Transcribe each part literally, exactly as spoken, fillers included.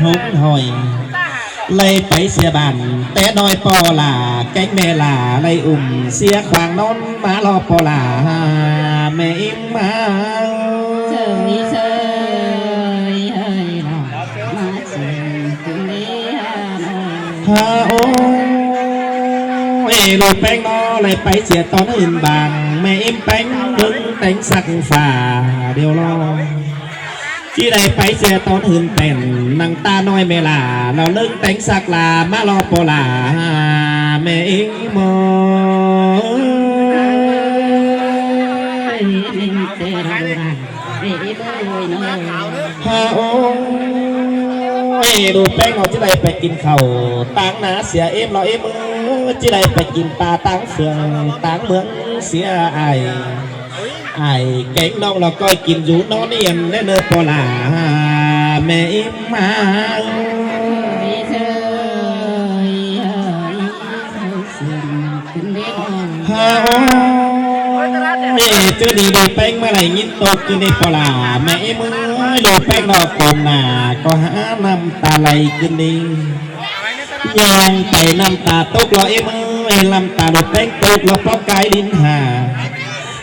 hống hỏi. Đảy pay sia bản té ꞌnọi ꞌpo ꞌla, kéng ꞌme ꞌla đảy ꞌúm sia khoang ꞌnón ꞌmá lo ꞌpo ꞌla, ꞌme ꞌím ꞌmá. Hả ôi, ê, ꞌlụk ꞌpéng ꞌnọ đảy pay sia tón hưn bang, ꞌme ꞌím ꞌpéng ꞌlứng téng sặc phả điêu lo. ꞌChí đảy pay sia tón hưn tẻn, ꞌnăng ta ꞌnọi ꞌme ꞌla, lo ꞌlứng téng sặc ꞌla, ꞌmá lo ꞌpo ꞌla, ꞌme ꞌím ꞌmá. Hả ôi, ê, ꞌlụk ꞌpéng ꞌnọ ꞌchí đảy pay kin khảu ꞌtáng ꞌná sia ꞌếm lo ꞌếm ꞌmá, ꞌchí đảy pay kin ꞌpa ꞌtáng phường ꞌtáng ꞌmướng sia ai. Ai kéng ꞌnọng lo ꞌcoi kin dú ꞌnón ꞌnị ꞌnớ ꞌpo ꞌla, ꞌme ꞌím ꞌmá. Hả ôi, ê, ꞌchớ đi ꞌlụk ꞌpéng ꞌmá đảy ꞌnghín ꞌtộc ꞌcứ ꞌnị ꞌpo ꞌla, ꞌme ꞌím ꞌmá, ꞌlụk ꞌpéng ꞌnọ ꞌcốn ꞌna ꞌcọ hả ꞌnặm ta đảy ꞌcứ ꞌnị. ꞌNhắng pay ꞌnặm ta tốc lo ꞌếm ꞌmá, ꞌlắm ta ꞌlụk ꞌpéng tốc lo ꞌpó cai đin hả.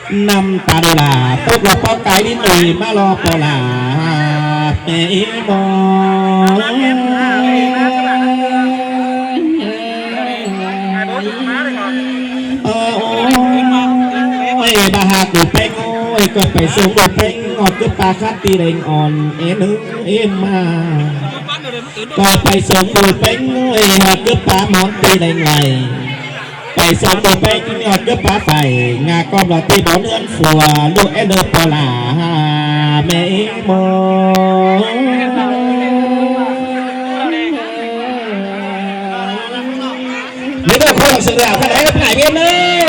ꞌNặm ta đô la tốc lo ꞌpó cai đin ơi ꞌmá lo ꞌpo ꞌla, ꞌme ꞌím ꞌmá. Ơ, ôi, ꞌva hák ꞌlụk ꞌpéng ơi, ꞌcọ pay sông ꞌlụk ꞌpéng ꞌngọt cứ ꞌpa khắt ti đeng ón, ê, ꞌnớ, ê, ꞌmá. ꞌCọ pay sông ꞌlụk ꞌpéng ơi, ꞌngọt cứ ꞌpa món ti đeng lai. Pay sông ꞌlụk ꞌpéng ꞌngọt cứ ꞌpa phải, ngả ꞌcọp lo ti bón ꞌhướn phua, ꞌlụk ꞌnớ ꞌpo ꞌla, ꞌme ꞌím ꞌmá. Nếu mà không làm sự đảo, phải ép phải biết đấy.